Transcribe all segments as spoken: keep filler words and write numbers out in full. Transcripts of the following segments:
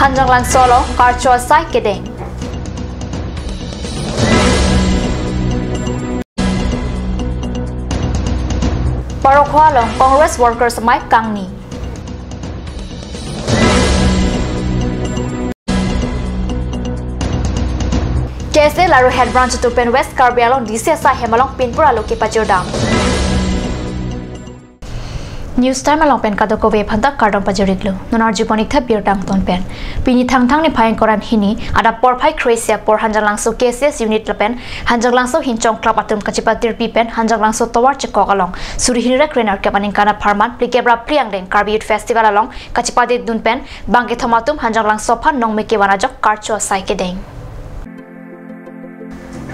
Hanjanglangso along karcho asai kedeng. Parokhowa along Congress workers amei kangni. K S A Laru Head Branch atum pen West Karbi Anglong D C asai hem along pinpur alo kepajirdam. News Time along pen kadokave aphanta kardom pajir-iklo. Non arjupon-ik tha birta angton pen. Pini Thangthang niphai ingkoi ra hini, adap porphai kre-isi apor Hanjanglangso K C S unit lapen Hanjanglangso Hinchong Club atum kachepatirpi pen Hanjanglangso tovar chekok along suri hini ra krenerkep aningkan apharman phlikep ra phli angdeng Karbi Youth Festival along kachepadedun pen bangkethom atum Hanjanglangso aphan nongme kevan ajok karcho asai kedeng.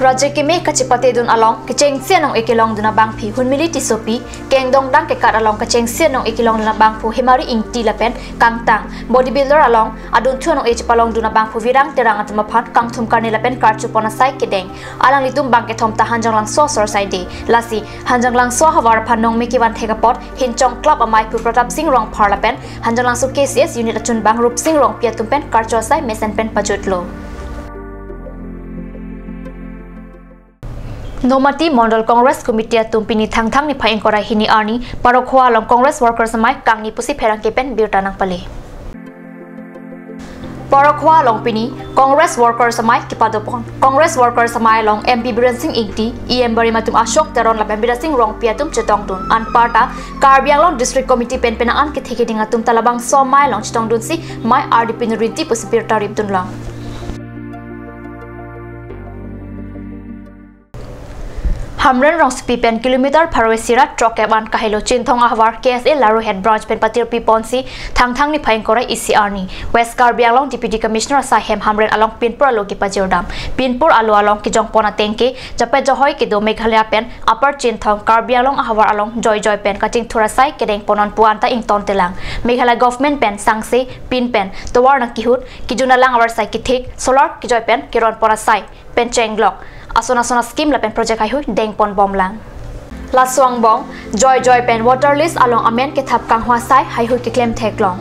Rajya keme kachepatedun along kechengsi anong-e kelongdun abangpi Hunmili Tissopi, kengdongdang kekat along kechengsi anong-e kelongdun abangphu Hemari Ingti lapen kangtang bodybuilder along adunthu anong-e chepalongdun abangphu Virang Terang atum aphan kangthum karne lapen karchopon asai kedeng. Alanglitum bangkethom ta Hanjanglangso asor asai de. Lasi Hanjanglangso ahavar aphan nongme kevan thek apot Hinchong Club amei aphu Pratap Sing Rongphar lapen Hanjanglangso K C S unit achunbang Rupsing Rongpi atum pen karcho asai mesen pen pajutlo. Nomati Mondol Congress Committee atum pini Thangthang niphai ingkoi ra hini arni Parokhowa along Congress workers amei kangni pusi pherangke pen birta nangpale. Parokhowa along pini Congress workers amei kepadopon. Congress workers amei along M P Biren Sing Ingti, E M Barim atum Ashok Teron lapen Bidya Sing Rongpi atum chetongdun. Anparta Karbi Anglong District Committee pen penang an kethe keding atum ta labangso amei along chetongdunsi mei ardi pinrinti pusi birta ripdunlong. Hamren Rongsopi pen kilometer pharo-isi ra throkkep an kahelo Chinthong ahavar K S A Laru Head Branch pen patirpiponsi Thangthang niphai ingkoi ra isi arni West Karbi Anglong Deputy Commissioner asai hem Hamren along pinpur alo kepajirdam. Pinpur alo along kejongpon ateng ke jape johoi kedo Meghalaya pen Upper Chinthong Karbi Anglong ahavar along joijoi pen kachingthur asai kedengpon non pu anta ingtontelang. Meghalaya government pen sangse pin pen tovar nangkehut, kejun alang avarsai kethik, solar kejoi pen keronpon asai pen chenglok ason ason a-scheme lapen project haihui dengponbomlang. Laso angbong joijoi pen water lease along amen kethap kanghwa asai haihui keklem theklong.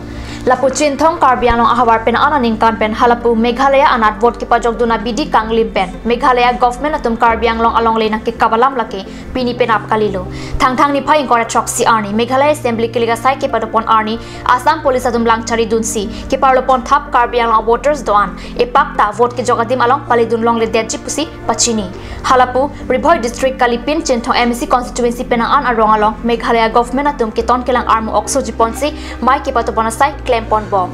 Lapu Chinthong Karbi Anglong ahavar pen an aningkan pen halapu Meghalaya anat vote kepajokdun abidi kanglim pen Meghalaya government atum Karbi Anglong alongle nangkekap alam lake pini penap kalilo. Thangthang niphai ingkoi ra throksi arni Meghalaya Assembly kelik asai kepadopon arni Assam Police atum langcharidunsi keparlopon thap Karbi Anglong voters do-an epak ta vote kejok adim along paledun longledetji pusi pachini. Halapu Ri Bhoi District kalipin Chinthong M A C constituency penang an arong along Meghalaya government atum keton kelang armu oksojiponsi mei kepatopon asai klemponbom.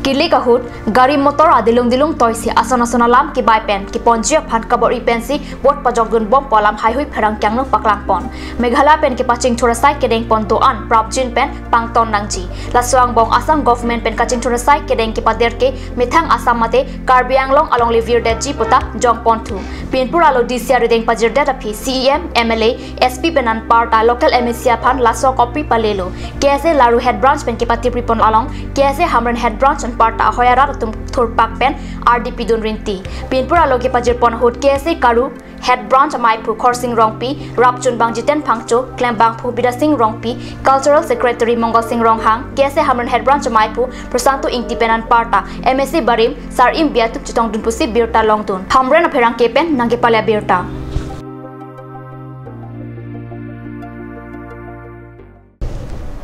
Kelik ahut gari motor adilung dilung toisi ason ason alam kebai pen keponji aphan kabor-i pensi vote pajokdunbompo alam haihui pherangke angno paklangpon. Meghalaya pen kepachingthur asai kedengpon do-an prapjin pen pangton nangji. Laso angbong Assam government pen kachingthur asai kedeng kepader ke methang Assam mate Karbi Anglong alongle virdetji puta jongponthu. Pinpur alo D C arideng pajirdet aphi C E M, M L A, S P pen anparta local M A C aphan laso kopi palelo. K S A Laru Head Branch pen kepatipripon along K S A Hamren Head Branch anparta ahoi arat atum thurpak pen ardi pidun rinti. Pinpur alo kepajirpon ahut K S A Karu Head Branch amei aphu Khorsing Rongpi, rapchunbang Jiten Phangcho, klembangphu Bidya Sing Rongpi, Cultural Secretary Mongal Sing Ronghang, K S A Hamren Head Branch amei aphu Prasanto Ingti pen anparta M A C barim Sar-im Bey atum chetongdun pusi birta longdun. Hamren apherangke pen nangkepale abirta.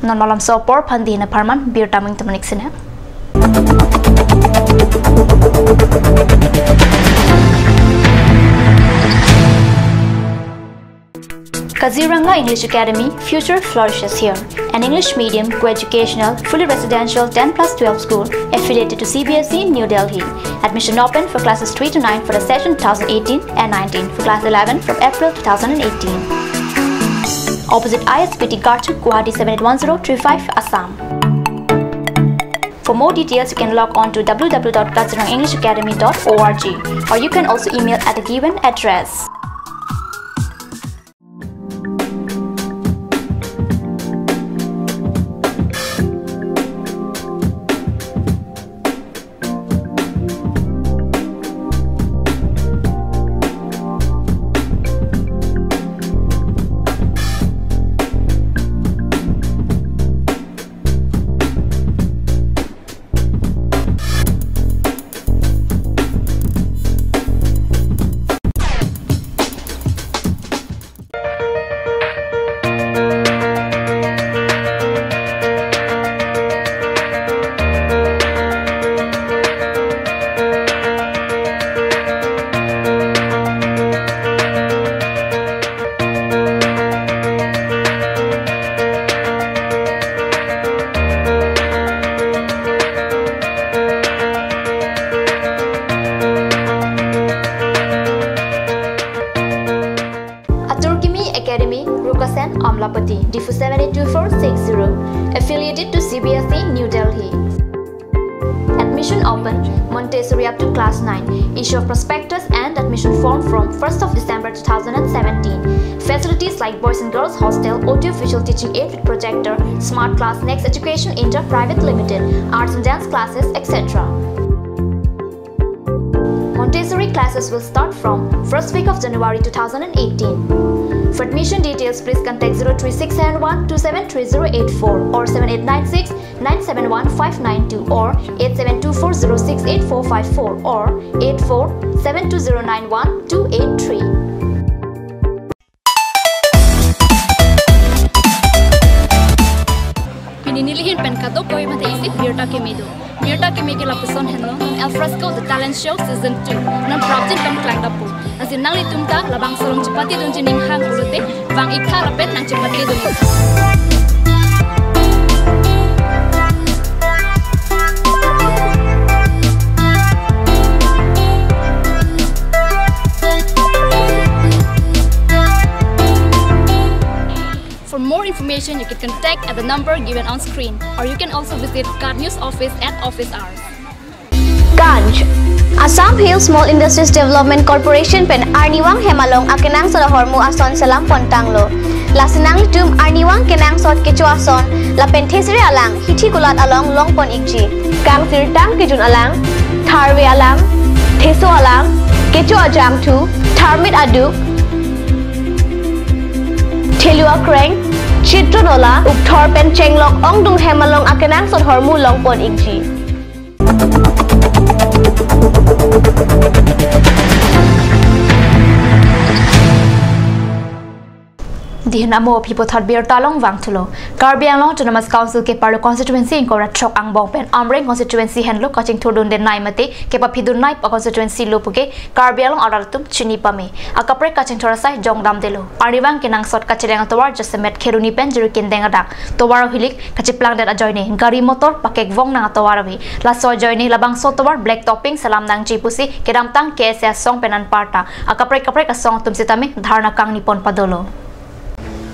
Non malomso apor aphan dina apharman birta ming tamanik sine. Kaziranga English Academy, future flourishes here. An English medium, co-educational, fully residential ten plus twelve school affiliated to C B S E, New Delhi. Admission open for classes three to nine for the session two thousand eighteen and nineteen, for class eleven from April two thousand eighteen. Opposite I S B T Garchuk, Guwahati seven eight one zero three five, Assam. For more details, you can log on to W W W dot kaziranga english academy dot org, or you can also email at the given address. Amlapatty, Diphu seven eight two four six zero. Affiliated to C B S E, New Delhi. Admission open, Montessori up to class nine. Issue of prospectus and admission form from first of December two thousand and seventeen. Facilities like boys and girls hostel, audio visual teaching aid with projector, smart class, Next Education India Private Limited, arts and dance classes, et cetera. Montessori classes will start from first week of January two thousand and eighteen. For admission details, please contact zero three six seven one two seven three zero eight four or seven eight nine six nine seven one five nine two or eight seven two four zero six eight four five four or eight four seven two zero nine one two eight three. Pini nelihin pen kadokave mate isi birta keme do. Birta keme ke lapuson henlo, Al Fresco The Talent Show Season two. Non prapjin pen klang dapo. Lasi nanglitum ta labangso along chepatedunji ning hang pulote, vang-ik tha lapen nangchepatedun. For more information, you can contact at the number given on screen, or you can also visit KAT News office at office hours. Ganj. Assam Hill Small Industries Development Corporation pen arnivang hem along akenangsot ahormu ason selam pontanglo. Lasi nanglitum arnivang kenangsot kecho ason lapen thesere alang hithi kulat along longpon-ikji. Kangsirtang kejun alang, tharve alang, theso alang, kecho ajangthu, tharmit aduk, thelu akreng, chitron ola, ukthor pen chenglok ongdung hem along akenangsot ahormu longpon-ikji. Dihin amo aphi puthot birta along vangthulo. Karbi Anglong Autonomous Council keparlo constituency ingkoi ra throk angbong pen Amreng constituency henlo kachingthurdunde nai mate kepaphidun nai pa constituency lo puke Karbi Anglong arat atum chini pame. Akaprek kachingthur asai jongdamdelo. Arnivang kenangsot kacheleng atovar jasemet Kheroni pen Jirikindeng adak tovar ahilik kacheplangdet ajoine gari motor pakekvong nang atovar ave. Laso ajoine labangso atovar black topping selam nangji pusi kedamtang K S A asong pen anparta akaprek kaprek asong atum sitame dharna kangni pon padolo.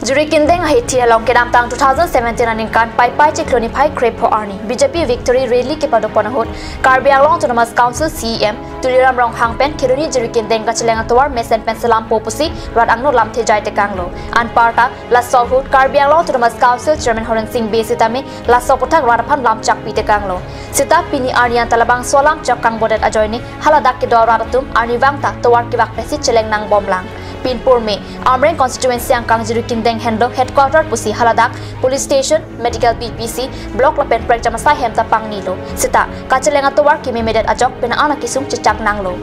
Jirikindeng ahithi along kedamtang two thousand seventeen aningkan Paipai chiklo niphai krepho arni B J P victory rally kepado pon ahut Karbi Anglong Autonomous Council C E M Tuliram Ronghang pen Kheroni Jirikindeng kacheleng atovar mesen pen selampo pusi rat angno lamthe jai tekanglo. Anparta laso ahut Karbi Anglong Autonomous Council Chairman Horen Sing Bey sitame laso aputhak rat aphan lamchak pi tekanglo. Seta pini arni anta labangso alamchak kangbodet ajoine haladak kedo arat atum arnivang ta tovar kevak pensi cheleng nangbomlang. Pinpur me Amreng constituency angkang Jirikindeng henlo headquarter pusi haladak police station, medical P P C, block lapen prekjam asai hem ta pangnilo. Seta kacheleng atovar kememedet ajok pena ana kesung chechak nanglo.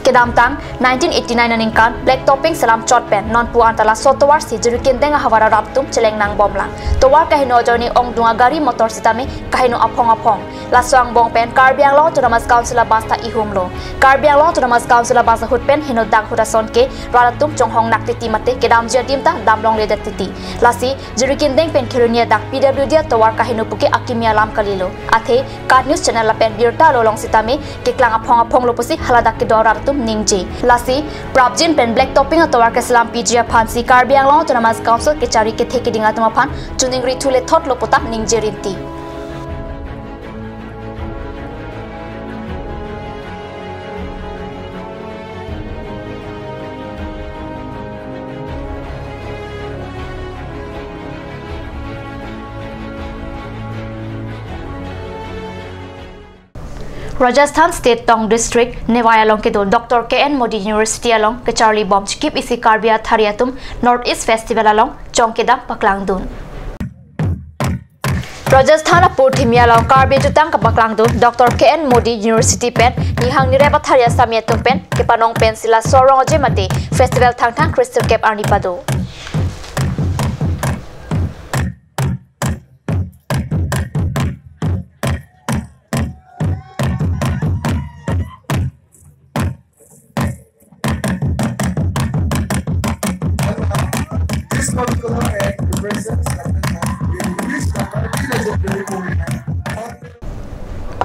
Kedamtang nineteen eighty-nine aningkan black topping selam chot pen nonpu anta laso tovar si Jirikindeng ahavar arat atum cheleng nangbomlang. Tovar kaheno ajoine ongdung agari motor sitame kaheno aphong aphong. Laso angbong pen Karbi Anglong Autonomous Council abus ta ihumlo. Karbi Anglong Autonomous Council abus ahut pen henodak ahut ason ke rat atum chonghong nak titi mate kedamji adim ta damlongledet titi. Lasi Jirikindeng pen Kheroni adak P W D atovar kaheno puke akimi alam kalilo. Athe KAT News channel lapen birta along sitame keklang aphong aphonglo pusi haladak kedo arat atum ningje. Lasi prapjin pen black topping atovar keselam piji aphansi Karbi Anglong Autonomous Council kechari kethe keding atum aphan choningri thule thotlo pu ta ningje rinti. Rajasthan State Tonkam District Newai along kedo Doctor K N Modi University along kecharli bom chikip isi Karbi athari atum North East Festival along chongkedam paklangdun. Rajasthan apurthimi along Karbi ajutang kapaklangdun Doctor K N Modi University pen nihang nirep athari asami atum pen kepanong pensi laso arong aje mate festival Thangthang Crystal Cave arni pado.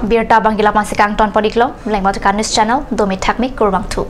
Birta abang ke la-an si kangton pon-iklo, lengmot KAT News channel, domi thakmi kurvangthu.